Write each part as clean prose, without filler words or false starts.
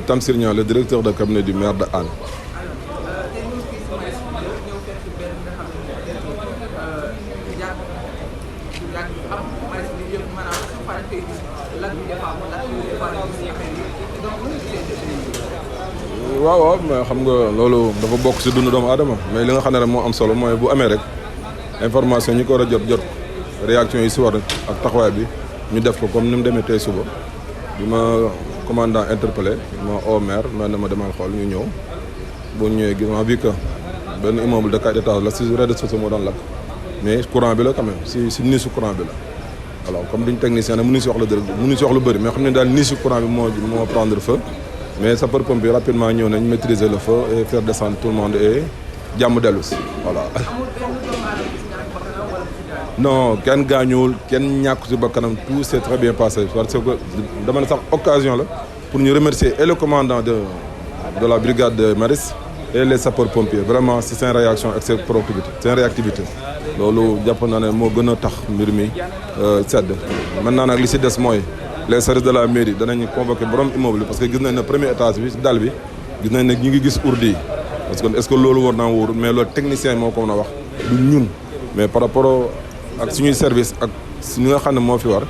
Tamsir Niang, le directeur de cabinet du maire de Hann. waaw mais xam nga loolu dafa bokk ci dundu doomu aadama mais li nga xam ne rek moo am solo mooy bu amee rek information ñi ko war a jot réaction yi ci war ak taxawaay bi ñu def ko comme ni mu demee tey suba bi ma commandant interpellé ma au maire ma ne ma demal xool ñu ñëw bu ñëwee gis ma vu que benn immeuble de 4 étages la ci rez-de-chaussée moo doon lakk mais courant bi la quand même ci niisu courant bi la alors comme duñ technicien nag mënuñu ci wax la dëgg mënuñu ci wax lu bëri mais xam ne daal niisu courant bi moo prendre feu mais sapeurs-pompiers rapidement ñëw nañ maîtriser le feu et faire descendre tout le monde et jàmm dellu si voilà. non kenn gaañuwul kenn ñàkku si ba kanam tout s'est très bien passé parce que dama ne sax occasion la pour ñu remercier et le commandant de la brigade de Maristes et les sapeurs-pompiers vraiment si seen réaction ak seen proactivité seen réactivité loolu jàpp naa ne moo gën a tax mbir mi sedd maintenant nag li si des mooy les services de la mairie danañ convoquer borom immeuble parce que gis nañ ne premier étage bi dal bi gis nañ ne ñu ngi gis urdi yi parce que est-ce que loolu war naa wóorul mais loolu technicien moo ko mën a wax du ñun mais par rapport ak suñuy service ak ñi nga xam ne moo fi war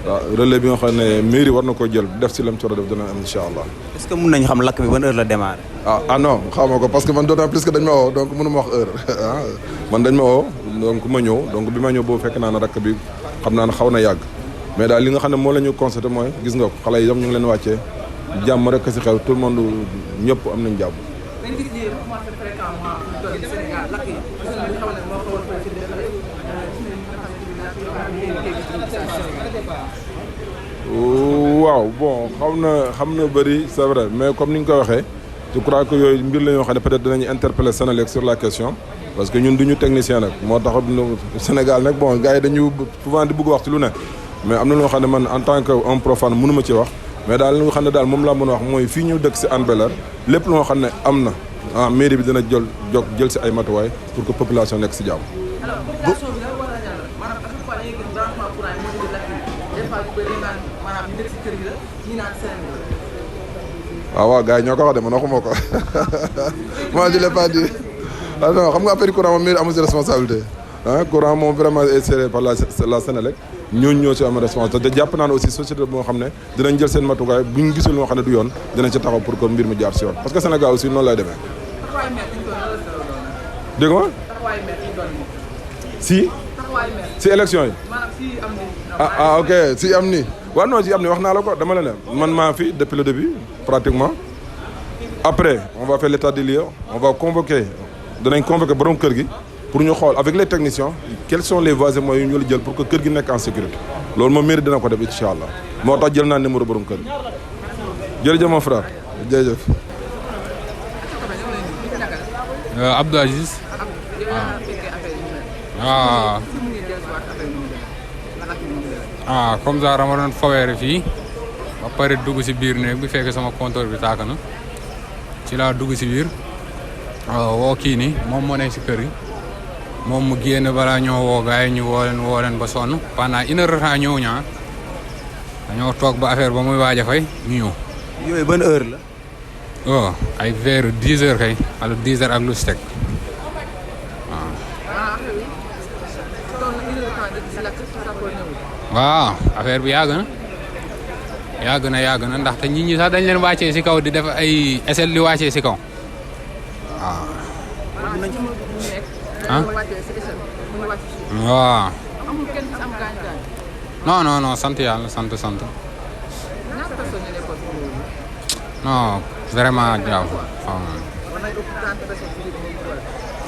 waaw relais bi nga xam ne mairie war na ko jël def si lam ci war a def dana am incha allah. est-ce que mun nañu xam lakk bi ban heure la démarré. ah non xamoo ko parce que man d'autant plus que dañ ma woo donc mënu ma wax heure man dañ ma woo donc ma ñëw donc bi ma ñëw boobu fekk naa ne rakk bi xam naa ne xaw na yàgg. mais daal li nga xam ne moo la ñu constaté mooy gis nga ko xale yi yam ñu ngi leen wàccee jàmm rek si xew tout le monde ñëpp am nañ jàmm. waaw bon xam na bëri c'est vrai mais comme ni nga ko waxee je crois que yooyu mbir la ñoo xam ne peut-être dinañu interpeller Senelec sur la question parce que ñun duñu technicien nag moo tax Sénégal nag bon gars yi dañu souvent di bëgg wax ci lu ne. mais am na loo xam ne man en tant que un profane mënu ma ci wax mais daal li nga xam ne daal moom laa mën a wax mooy fii ñu dëkk ci Hann Bel-Air lépp loo xam ne am na mairie bi dina jël ci ay matuwaay pour que population nekk ci jàmm. waaw gars yi ñoo ko wax de man waxuma ko moi je l'ai pas dit non xam nga affaire courant moom mairie amul ci responsabilité courant moom vraiment est géré par la Senelec ñooñu ñoo ci am responsabilité te jàpp naa ne aussi société boo xam ne dinañ jël seen matukaay bu ñu gisul loo xam ne du yoon dinañ ci taxaw pour que mbir mi jaar ci yoon parce que Sénégal aussi noonu lay demee. dégg nga si élection yi. Ok si am ni waaw non si am ni wax naa la ko dama la ne man maa fi depuis le début pratiquement après on va faire l'état des lieux on va danañ convoquer borom kër gi. pour ñu xool avec les techniciens quels sont les voies et moyens yu ñu la jël pour que kër gi nekk en sécurité loolu moom mairie dina ko def incha allah moo tax jël naa numéro borom kër gi jërëjëf mon frère jërëjëf. Abdou Aziz. Comme ça dama doon faweere fii ba pare dugg si biir néeg bi fekk sama compteur bi tàkk na ci laa dugg si biir woo kii ni moom moo nekk si kër gi. moom mu génn balaa ñoo woo gars yi ñu woo leen ba sonn pendant une heure de temps ñëw ñaa dañoo toog ba affaire ba muy waaj a fay ñu ñëw. yooyu ban heure la. ay vers 10 heures kay wala 10 heures ak lu si teg waaw affaire bi yàgg na ndaxte nit ñi sax dañ leen wàccee si kaw di def ay échelle di wàccee si kaw waaw. non sant yàlla sant. non vraiment jaaw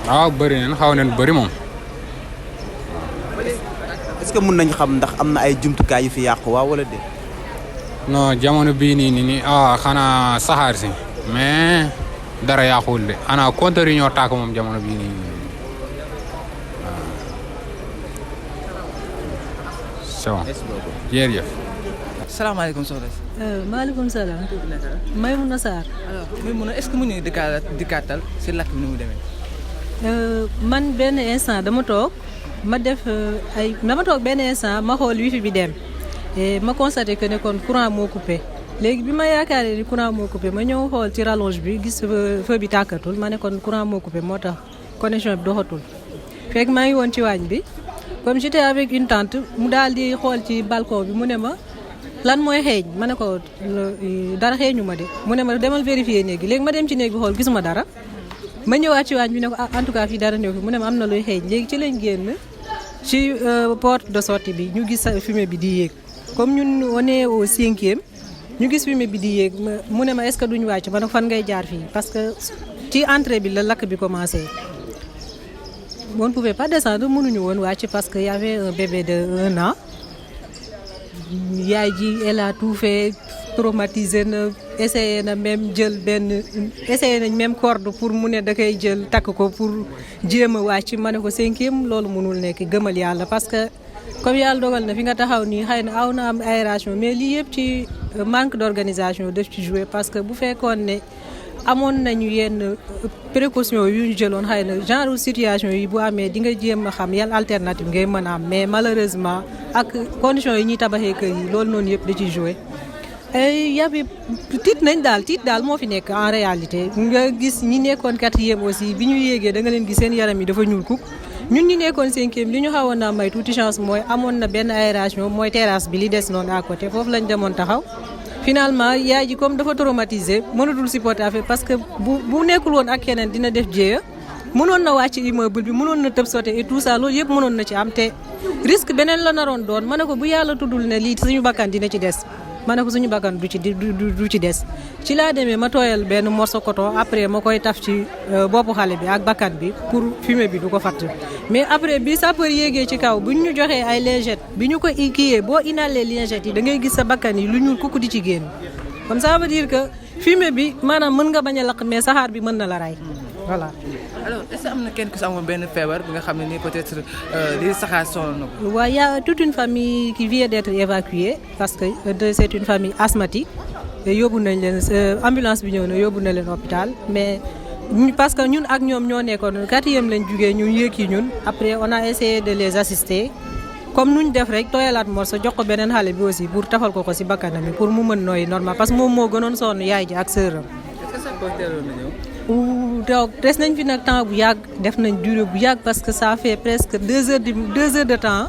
waaw bëri nañ xaw nañ bëri moom. est-ce que mun nañ xam ndax am na ay jumtukaay yu fi yàqu waaw wala déet. non jamono bii nii xanaa saxaar si mais dara yàquwul de xanaa compteur yi ñoo tàkk moom jamono bii nii waaw. c'est bon jërëjëf. salaamaaleykum soxna si. maaleykum salaam. Maimouna Sarr. alors Maimouna est-ce que mu ñu dikkaatal si lakk bi ni mu demee. man benn instant dama toog benn instant ma xool wifi bi dem et ma constaté que ne kon courant moo coupé léegi bi ma yaakaaree ni courant moo coupé ma ñëw xool ci rallonge bi gis feu bi tàkkatul ma ne kon courant moo coupé moo tax connexion bi doxatul fekk maa ngi woon ci waañ bi comme j'étais avec une tante mu daal di xool ci balcon bi mu ne ma lan mooy xeeñ ma ne ko dara xeeñu ma de mu ne ma demal vérifier néeg bi léegi ma dem ci néeg bi xool gisuma dara ma ñëwaat ci waañ bi ne ko en tout cas fii dara néew fi mu ne ma am na luy xeeñ léegi ci lañ génn ci porte de sortie bi ñu gis fumée bi di yéeg comme ñun on est au 5e ñu gis fumée bi di yéeg mu ne ma est-ce que duñu wàcc ma ne ko fan ngay jaar fii parce que ci entrée bi la lakk bi commencé on ne pouvait pas descendre mënuñu woon wàcc parce que y avait un bébé de 1 an yaay ji elle a tout fait traumatisé na essayé na même jël essayé nañ même corde pour mu ne da koy jël takk ko pour jéem a wàcc ma ne ko 5e loolu mënul nekk gëmal yàlla parce que comme yàlla dogal na fi nga taxaw nii xëy na aw na am aération mais lii yëpp ci manque d'organisation def ci jouer parce que bu fekkoon ne amoon nañu yenn précaution yu ñu jëloon xëy na genre situation yi bu amee di nga jéem a xam yan alternative ngay mën a am mais malheureusement ak conditions yi ñuy tabaxee kër yi loolu noonu yëpp da ciy jouer yabi tiit daal moo fi nekk en réalité nga gis ñi nekkoon 4e aussi bi ñu yéegee da nga leen gis seen yaram yi dafa ñuul kuk ñun ñi nekkoon 5e li ñu xawoon naa may tuuti chance mooy amoon na benn aération mooy terrasse bi li des noonu à côté foofu lañ demoon taxaw finalement yaay ji comme dafa traumatisé mënatul supporter affaire parce que bu nekkul woon ak keneen dina def jéeya mënoon na wàcc immeuble bi mënoon na tëb sauter et tout ça loolu yëpp mënoon na ci am te risque beneen la naroon doon ma ne ko bu yàlla tuddul ne lii suñu bakkan dina ci des ma ne ko suñu bakkan du ci des ci laa demee ma tooyal benn morceau coton après ma koy taf ci boppu xale bi ak bakkan bi pour fumée bi du ko fatt mais après bi sapeur yéegee ci kaw bu ñu joxee ay lingettes bi ñu ko kiyee boo inhaler lingettes yi da ngay gis sa bakkan yi lu ñuul kukku di ci génn comme ça veut dire que fumée bi maanaam mën nga bañ a lakk mais saxaar bi mën na la rey voilà. alors est-ce que am na kenn ku si amoon benn feebar bi nga xam ne nii peut-être lii saxaar sonal na ko. waaw y a toute une famille qui vient d'être évacuée parce que c'est une famille asthmatique yóbbu nañ leen ambulance bi ñëw na yóbbu na leen hôpital mais parce que ñun ak ñoom ñoo nekkoon 4e lañ jugee ñun yéeg yi ñun après on a essayé de les assister comme nuñ def rek tooyalaat morso jox ko beneen xale bi aussi pour tafal ko si bakkanam pour mu mën nooyi normal parce que moom moo gënoon sonn yaay ji ak sœuram. est-ce que ça peut teeloon na ñëw. donc des nañ fi nag temps bu yàgg def nañ durée bu yàgg parce que ça fait presque 2 heures de temps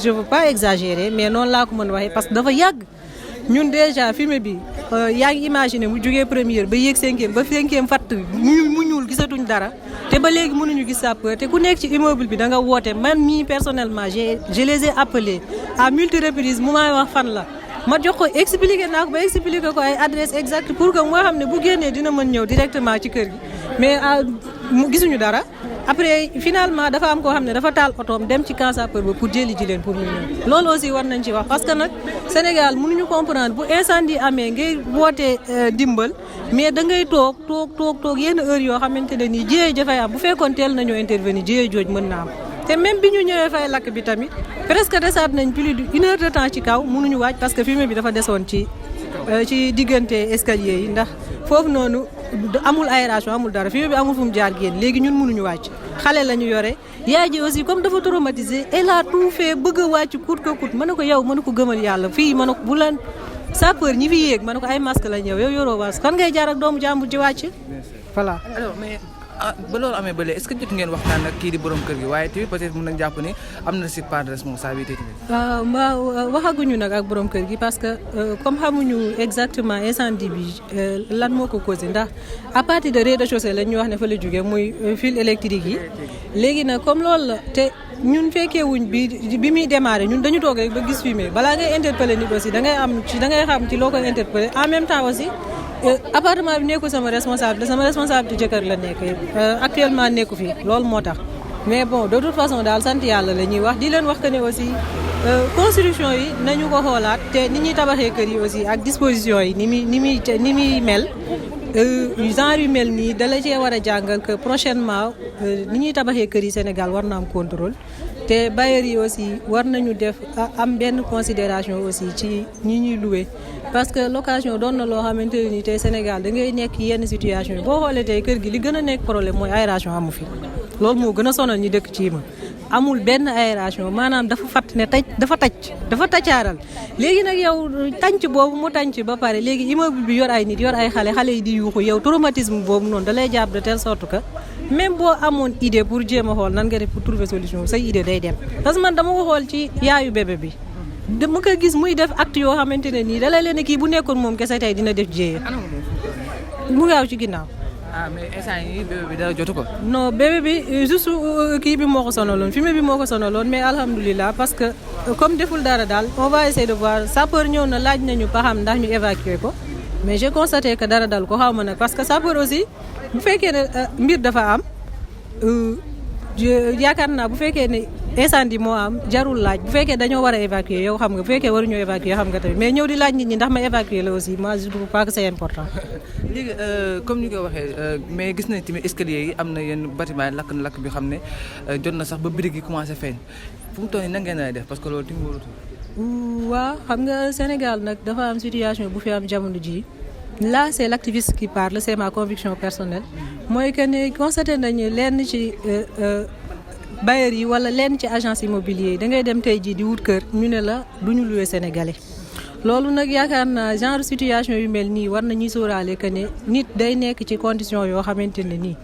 je veux pas exagérer mais noonu laa ko mën waxee parce que dafa yàgg ñun déjà fumée bi yaa ngi imaginer mu jógee première ba yéeg 5e ba 5e fatt mu ñuul gisatuñ dara te ba léegi mënuñu gis sapeur te ku nekk ci immeuble bi da nga woote man mii personnellement je les ai appelés à multi reprises mu may wax fan la ma jox ko expliqué naa ko ba expliqué ko ay adresse exacte pour que moo xam ne bu génnee dina mën ñëw directement ci kër gi mais gisuñu dara après finalement dafa am koo xam ne dafa taal otoom dem ci camp sapeur ba pour jëli ji leen pour ñu ñëw loolu aussi war nañ ci wax parce que nag Sénégal mënuñu comprendre bu incendie amee ngay wootee dimbal mais da ngay toog yenn heure yoo xamante ne nii jiyee dafay am bu fekkoon teel nañoo intervenir jiyee jooj mën na am te même bi ñu ñëwee fay lakk bi tamit presque desaat nañ plus d'1 heure de temps ci kaw mënuñu wàcc parce que fumée bi dafa desoon ci diggante escalier yi ndax foofu noonu amul aération amul dara fumée bi amul fu mu jaar génn léegi ñun mënuñu wàcc xale la ñu yore yaay ji aussi comme dafa traumatisé elle a tout fait bëgg a wàcc coûte que coûte mën na ko yow mën na ko gëmal yàlla fii mën na ko bu leen sapeur ñi fi yéeg mën na ko ay masque la ñëw yow yoroo masque kan ngay jaar ak doomu jàmbur ci wàcc voilà. alors mais ba loolu amee ba léegi est-ce que jot ngeen waxtaan ak kii di borom kër gi waaye tamit peut-être mën nañ jàpp ni am na si part de responsabilité tamit. waaw waxaguñu nag ak borom kër gi parce que comme xamuñu exactement incendie bi lan moo ko causé ndax à partir de rez-de-chaussée lañ ñu wax ne fa la jógee muy fil électrique yi léegi nag comme loolu la te ñun fekkee wuñ bi muy démarré ñun dañu toog rek ba gis fumée balaa ngay interpeller nit aussi da ngay xam ci loo koy interpeller en même temps aussi. appartement bi nekkul sama responsabilité jëkkër la nekk actuellement nekku fi loolu moo tax mais bon de toute façon daal sant yàlla la ñuy wax di leen wax que ne aussi construction yi nañu ko xoolaat te ni ñuy tabaxee kër yi aussi ak disposition yi ni muy mel genre yu mel nii dala cee war a jàngal que prochainement ni ñuy tabaxee kër yi Sénégal war na am contrôle te bailleurs yi aussi war nañu def am benn considération aussi ci ñi ñuy louer parce que location doon na loo xamante ne nii tey Sénégal da ngay nekk yenn situation yi boo xoolee tey kër gi li gën a nekk problème mooy aération amu fi loolu moo gën a sonal ñi dëkk ci ma amul benn aération maanaam dafa fatt ne dafa taccaaral léegi nag yow tànc boobu mu tànc ba pare léegi immeuble bi yor ay nit yor ay xale yi di yuuxu yow traumatisme boobu noonu da lay jàpp de telle sorte que même boo amoon idée pour jéem a xool nan nga def pour trouver solution say idée day dem parce que man dama ko xool ci yaayu bébé bi dama ko gis muy def acte yoo xamante ne nii da lay leen kii bu nekkoon moom kese tey dina def jéeye mu gaaw ci ginnaaw. mais instant yii bébé bi dara jotu ko. non bébé bi juste kii bi moo ko sonaloon fumier bi moo ko sonaloon mais alhamdulilah parce que comme deful dara daal on va essayer de voir sapeur ñëw na laaj nañu ba xam ndax ñu évacuer ko mais j'ai constaté que dara dal ko xaw ma nag parce que sapeur aussi bu fekkee ne mbir dafa am yaakaar naa bu fekkee ne incendie moo am jarul laaj bu fekkee dañoo war a évacuer yow xam nga bu fekkee waruñoo évacuer xam nga tamit mais ñëw di laaj nit ñi ndax ma évacuer la aussi moi je trouve pas que c'est important. léegi comme ni ko waxee mais gis nañ tamit escalier yi am na yenn bâtiment lakk bi xam ne jot na sax ba briques yi commencé feeñ fu mu toll nii nan ngeen lay def parce que loolu tamit wóorutul. waaw xam nga Sénégal nag dafa am situation bu fi am jamono ji là c'est l'activiste qui parle c'est ma conviction personnelle mooy que ne constaté nañu lenn ci bailleurs yi wala lenn ci agence immobilier yi da ngay dem tey jii di wut kër ñu ne la du ñu loué sénégalais loolu nag yaakaar naa genre situation yu mel nii war nañuy sóoraale que ne nit day nekk ci condition yoo xamante ne nii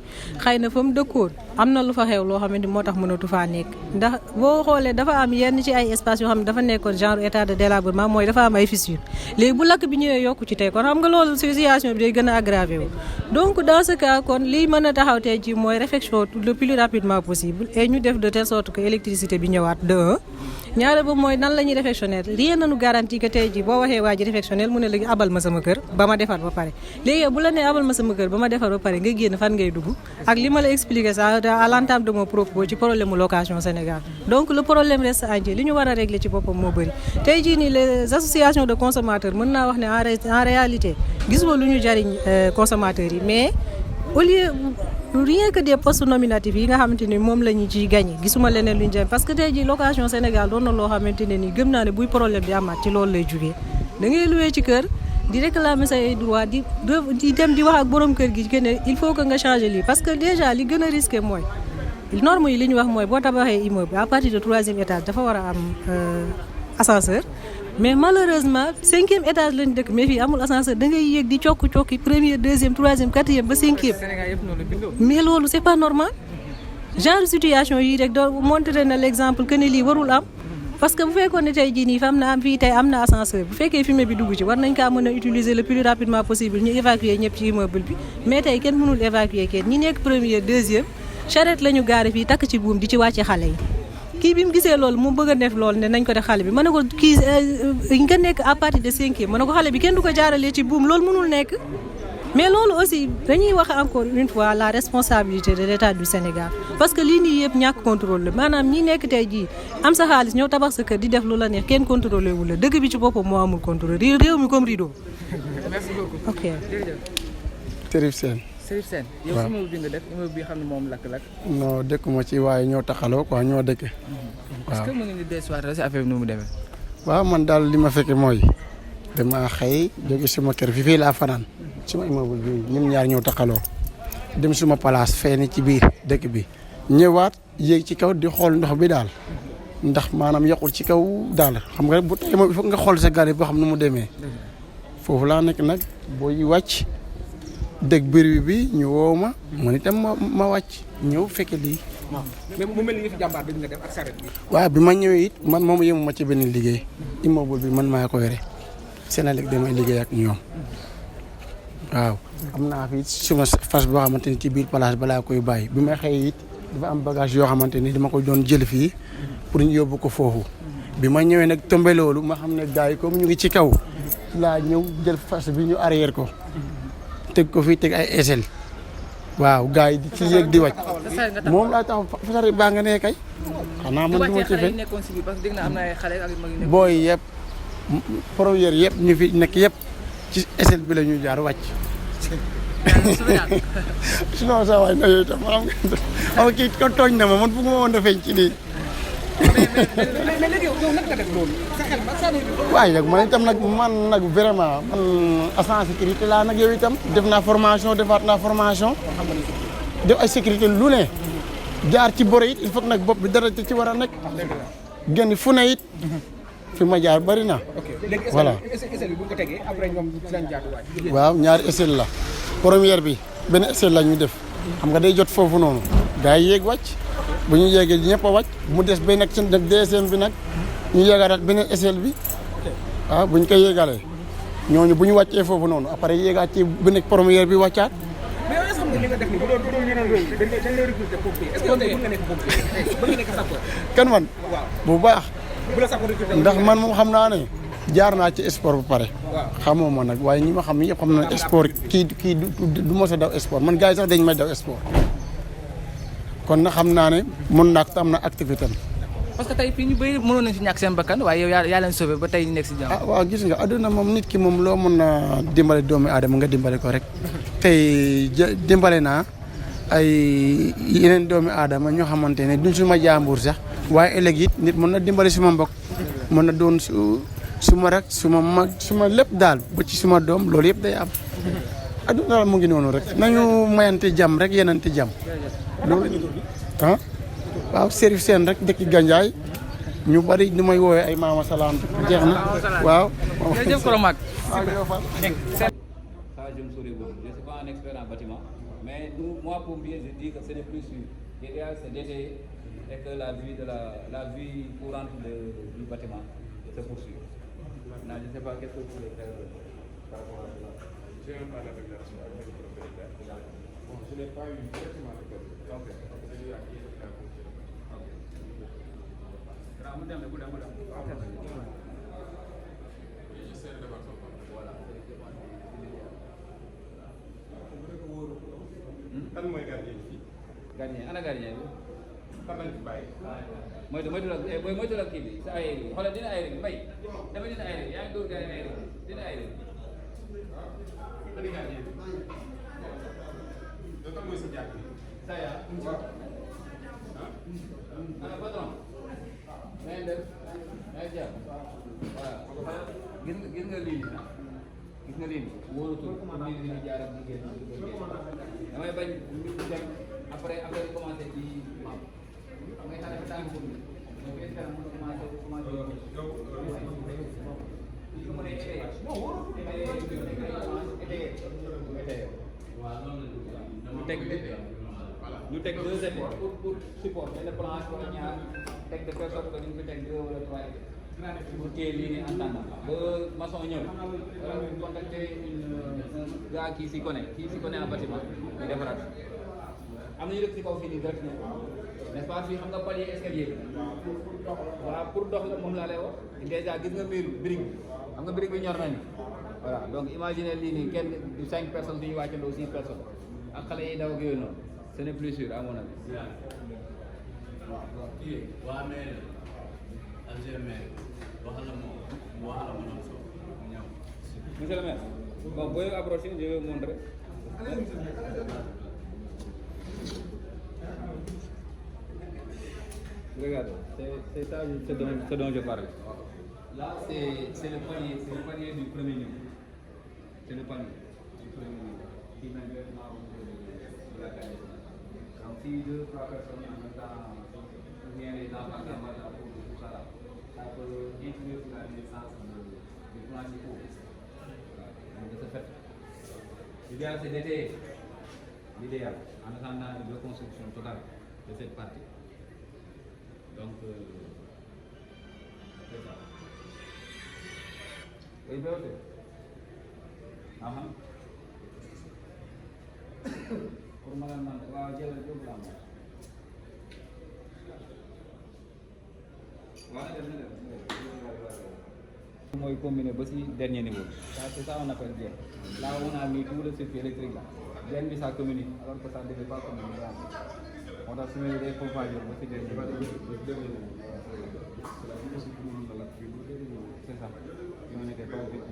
xëy na fa mu dëkkoon am na lu fa xew loo xamante moo tax mënatu faa nekk ndax boo xoolee dafa am yenn ci ay espace yoo xam ne dafa nekkoon genre état de délabrement mooy dafa am ay fissures léegi bu lakk bi ñëwee yokku ci tey kon xam nga loolu situation bi day gën a aggravé wu donc dans ce cas kon lii mën a taxaw tey ji mooy réfection le plus rapidement possible et ñu def de telle sorte que électricité bi ñëwaat de un ñaare ba mooy nan la ñuy réfectionner rien nañu garantie que tey ji boo waxee waa ji réfectionnel mu ne léegi abal ma sama kër ba ma defar ba pare léegi bu la nee abal ma sama kër ba ma defar ba pare nga génn fan ngay dugg ak li ma la expliqué ça à l'entame de mon propos ci problème mu location Sénégal donc le problème reste entier li ñu war a régler ci boppam moo bëri tey jii nii les associations de consommateurs mën naa wax ne en réalité gisuma lu ñu jariñ consommateurs yi mais au lieu rien que des postes nominatifs yi nga xamante ni moom la ñu ciy gagné gisuma leneen lu ñu jëm parce que tey jii location Sénégal doon na loo xamante ne nii gëm naa ne buy problème di amaat ci loolu lay jugee da ngay loué ci kër di réclamer say droit di dem di wax ak borom kër gi que ne il faut que nga changer lii parce que déjà li gën a risqué mooy norme yi li ñu wax mooy boo tabaxee immeuble à partir de 3e étage dafa war a am ascenseur mais malheureusement 5e étage lañ dëkk mais fii amul ascenseur da ngay yéeg di cokki 1er 2e 3e 4e ba 5e mais loolu c'est pas normal genre situation yi rek doo montrer na l'exemple que ne lii warul am parce que bu fekkoon ne tey jii nii am fii tey am na ascenseur bu fekkee fumier bi dugg ci war nañ kaa mën a utiliser le plus rapidement possible ñu évacuer ñëpp ci immeuble bi mais tey kenn mënul évacuer kenn ñi nekk 1er 2e charrette la ñu gaare fii takk ci buum di ci wàcce xale yi kii bi mu gisee loolu mu bëgg a def loolu ne nañ ko def xale bi mën na ko kii nga nekk à partir de 5e mën na ko xale bi kenn du ko jaaralee ci buum loolu mënul nekk mais loolu aussi dañuy wax encore une fois la responsabilité de l'État du Sénégal parce que lii nii yëpp ñàkk contrôle la maanaam ñi nekk tey jii am sa xaalis ñëw tabax sa kër di def lu la neex kenn contrôlé wu la dëgg bi ci boppam moo amul contrôle réew mi comme rideau. merci beaucoup. ok. Serif Sène. Serif Sène. yow si immeuble bi nga def immeuble bi xam ne moom lakk-lakk. non dëkkuma ci waaye ñoo taxaloo quoi ñoo dëkk. waaw est-ce que mën nga ñu desuwaat si affaire bi nu mu demee. waaw man daal li ma fekke mooy dama xëy jóge suma kër fii laa fanaan suma immeuble bi ñun ñaar ñoo taxaloo dem suma place fenn ci biir dëkk bi ñëwaat yéeg ci kaw di xool ndox bi daal ndax maanaam yàqul ci kaw daal xam nga bu tey moom il faut nga xool sa gaal boo xam nu mu demee foofu laa nekk nag booy wàcc dëgg bëri bi ñu woo ma man itam ma wàcc ñëw fekke lii. mais mu mel ni fi jàmbaar dañ nga def ak saret bi. waaw bi ma ñëwee it man moom yemu ma ci benn liggéey immeuble bi man maa ko yore Sénélec damay liggéey ak ñoom waaw. am naa fi suma fas boo xamante ni ci biir place balaa koy bàyyi bi ma xëy it dafa am bagage yoo xamante ni dama ko doon jël fii pour ñu yóbbu ko foofu bi ma ñëwee nag tombé loolu ma xam ne gars yi comme ñu ngi ci kaw laa ñëw jël fas bi ñu arrière ko teg ko fii teg ay échelle waaw gars yi di ci yéeg di wàcc moom laa tax fasari baa nga nee kay xanaa man du ma ci fen booy yëpp première yëpp ñu fi nekk yëpp ci échelle bi la ñu jaar wàcc sinon sa waay na yooyu tam maanaam xam nga kii ko tooñ na ma man bëgguma woon a feeñ ci lii mais léegi yow nag nga def loolu sa xel ba sànni waaye nag man itam nag man nag vraiment man agent sécurité laa nag yow itam def naa formation defaat naa formation def ay sécurité lu ne jaar ci bore it il faut nag bopp bi dara ci war a nekk génn fu ne it fi ma jaar bari na. ok léegi voilà échelle bi bu ñu ko tegee après ñoom dinañ jaatuwaay. waaw ñaari échelle la première bi benn échelle la ñu def xam nga day jot foofu noonu gars yi yéeg wàcc bu ñu yéegee ñëpp a wàcc mu des bay nag ci nag deuxième bi nag ñu yéegaat beneen échelle bi waaw bu ñu koy yéegalee ñooñu bu ñu wàccee foofu noonu après yéegaat ci benn première bi wàccaat. mais yow est-ce que xam nga li nga def nii bu doon yeneen réew yi dañ lay recruter pompier est-ce que yow tey mën nga nekk pompier mën nga nekk sapeur. kan man waaw bu baax bu la sapeur recruter ndax man moom xam naa ne jaar naa ci sport ba pare. waaw xamoo ma nag waaye ñi ma xam yëpp xam na sport kii du mos a daw sport man gars yi sax dañ may daw sport kon na xam naa ne mën naa ko am na activité am. parce que tey fii ñu bëri mënoon nañ si ñàkk seen bakkan waaye yow yaa leen sauvé ba tey ñu nekk si jàmm. ah waaw gis nga adduna moom nit ki moom loo mën a dimbale doomu aadama nga dimbale ko rek tey dimbale naa ay yeneen doomu aadama ñoo xamante ne duñ suma jàmbur sax waaye ëllëg it nit mën na dimbale suma mbokk mën na doon suma rak suma mag suma lépp daal ba ci suma doom loolu yëpp day am adduna daal mu ngi noonu rek nañu mayante jàmm rek yenante jàmm loolu ah waaw Serif Sène rek dëkk Gandiaye ñu bari ñu may woowee ay maama salaam jeex na waaw. jërëjëf Koromack. Ça, je me saurais beaucoup. Je ne suis pas un expert en bâtiment, mais nous, moi, pompier, je dis que ce n'est plus sûr. L'idéal, c'est d'été et que la vie courante du bâtiment se poursuit. Non, je ne sais pas qu'est-ce que vous voulez faire par rapport à cela. J'ai un parlé avec la propriétaire. Bon, je n'ai pas eu directement le code. Donc, c'est lui à qui il a kan mooy gardien bi. Gardien ana gardien bi. kan lañ fi bàyyi. moytu la kii bi sa ay bi xoolal dina ay bi bay dama dina ay yaa ngi dóor gars yi ay dina ay kan gardien bi. loolu kan mooy sa jàkk bi. sa yaa ana patron na ngeen def na ngeen jàpp voilà gis nga lii nii gis nga lii nii wóorutul pour nit ñi jaar ak jigéen damay bañ ñu dem après commencé ci maam xam nga xale bi tàng pour ñu mais kenn mu commencé ñu teg deux époques pour support benn planche wala ñaar teg de personne que ñu fi teg deux wala trois pour téye lii nii en temps ba maçon ñëw wala ñu contacter un gars qui s'y connaît en bâtiment ñu defaraat am na ñu dëkk ci kaw fii nii direct n'est-ce pas fii xam nga palier escalier bi voilà pour dox la moom laa lay wax déjà gis nga mur brique bi xam nga brique bi ñor nañu voilà donc imaginez lii nii kenn 5 personnes suñu wàccandoo 6 personnes ak xale yi daw ak yooyu noonu ce n'est plus sûr à mon avis. waa maire adjoint maire waxal la moom mu waxal la moom soo ñëw. Monsieur le maire bon booy approché je vais vous montrer. Regardez, c'est ça ce dont je parle. Là, c'est le palier du premier niveau. C'est le palier du premier niveau qui mène directement au niveau de la carrière. Donc, si 2 3 personnes en même temps, ou bien les enfants qui ont pour tout ça, ça peut influer sur la naissance du plan du cours. Donc, de ce fait, l'idéal c'est d'étayer. L'idéal, en attendant une reconstruction totale de cette partie. Donc, c'est ça. Oui, bien sûr. Pour madame, je vais vous la main. Moi, combiné aussi dernier niveau. C'est ça on appelle bien. Là, on a mis tout le circuit électrique là. Bien, ça communique, alors que ça ne devait pas communiquer. On a soumis les pompes aussi dernier niveau. C'est ça. Si on n'était pas au fait de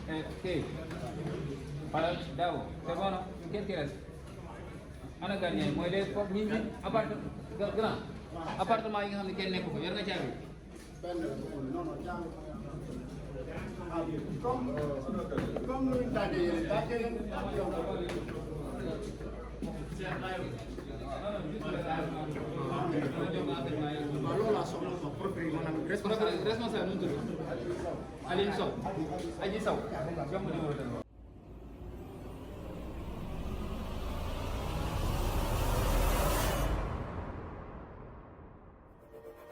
Ok. Para, Dao, c'est bon, non? Qu'est-ce qu'il reste? ana gardien mooy les foofu ñi grand appartement yi nga xam ne kenn nekk ko yor nga caabi. responsable nu mu tudd Aliou Sow Aji Sow jox ma numéro téléphone